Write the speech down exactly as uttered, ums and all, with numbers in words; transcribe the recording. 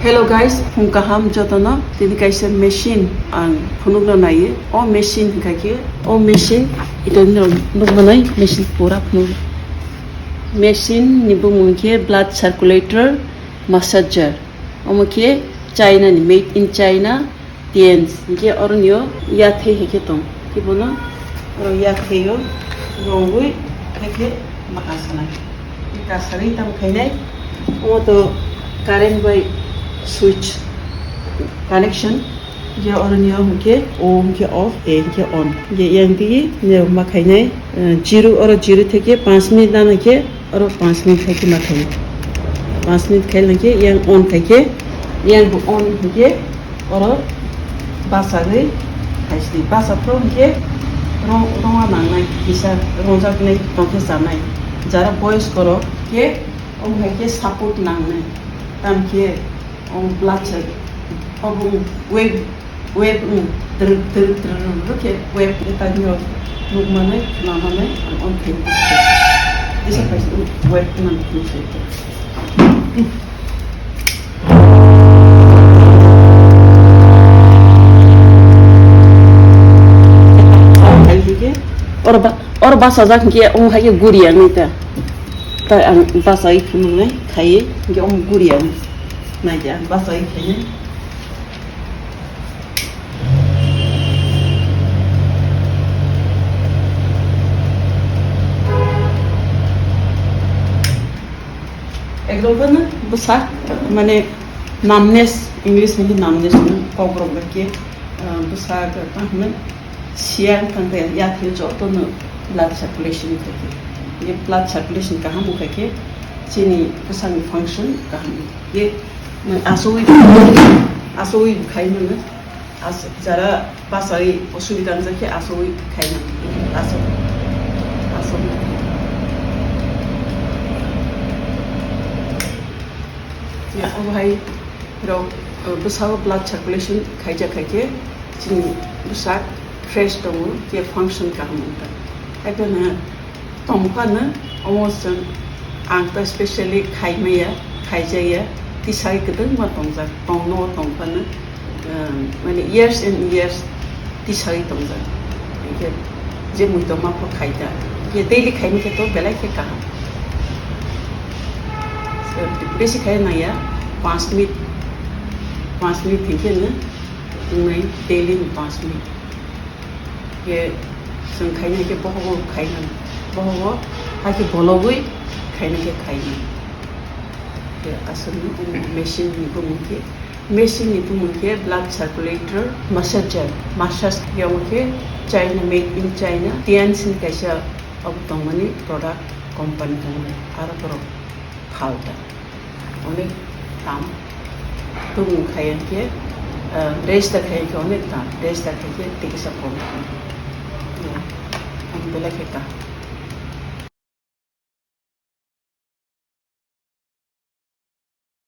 Hello guys, phung kaham jotono. Tini kaisa machine ang phunukna naiye. O machine hinkha khe, o machine, ito nukmanai machine pura phunuk. Machine ni bumung khe blood circulator massager. Omo khe China ni, made in China. Tens, hinkhe oroni o yathai hai khe tong. Khe bono oro yathai o rongwi hai khe ma kasanai. Khe kasarwi tamo khainai. Omo to current bai switch connection. Hinkhe oroni o hinkhe o hinkhe off, e hinkhe on. Hinkhe yang tigi ne ma khainai, eh, zero, oro zero theke panch minute nana khe Oro panch minute khai khe ma khai. Panch minute khai lang khe yang on khai khe, yang on khai khe oro bachagwi khai sidi. Bacha phuru hinkhe rong, rongna nangnai, kisa rongjaknai tong khe chanai. Jara boyos korok khe, omo hai khe support nangnai. Tam khe omo blood cell, obo wave Web, um, truk, truk, truk, truk, truk khe web khe tanio nukmanai, khnamanai, ang on khe isa kaisa web man khe. Oro ba, oro bachajak hinkhe omo hai khe guriya nai ta. Tai ang bachai khwnai khai hinkhe omo guriya nai ta bachai khainai. Ekdom phano bwsak, mane, numbness, English ni numbness hwno, kokrok bai khe, ah, bwsak, ah, hwnwi siya wngkha khe, yathai jotono blood circulation wngkha khe. Ye blood circulation kaham wngkha khe, chini bwsakni function kaham wngkha khe. Ye nwng asugwi, asugwi khai mano. As-, jara bachai osubida wngjak khe asugwi khaina. Asuk. Asuk. Ya, obo hai rok, uh, bwsao blood circulation khaijak khai khe chini bwsak fresh tongo, je function kaham wngkha. Haikhe no Tongphano omo chwng ang ta specially khaimaya, khaijakya, tisai kwbangma tongjak, tongno tongphano, um, mane years and years tisai tongjak. Hinkhe je muitu ma pho khaita, je daily khaimani khe to belai khe kaham. Besi khai nangya, panch minute, panch minute hinkhe no wngnai daily ni panch minute. Khe chwng khaina khe bohogo khaina, bohogo hai khe bologwi khaina khe khaina. Khe aswkno omo machine ni bumung khe, machine ni bumung khe blood circulator massager, massage khe omo khe China, made in China, Tianjin kaisa obo tongmani product company tongmani aro borok. Phalta. Onek tam. Tumung khai khe, ah, register khai khe onek tam. Register khai khe tikisa kom. Ya. Ang belai khe ka.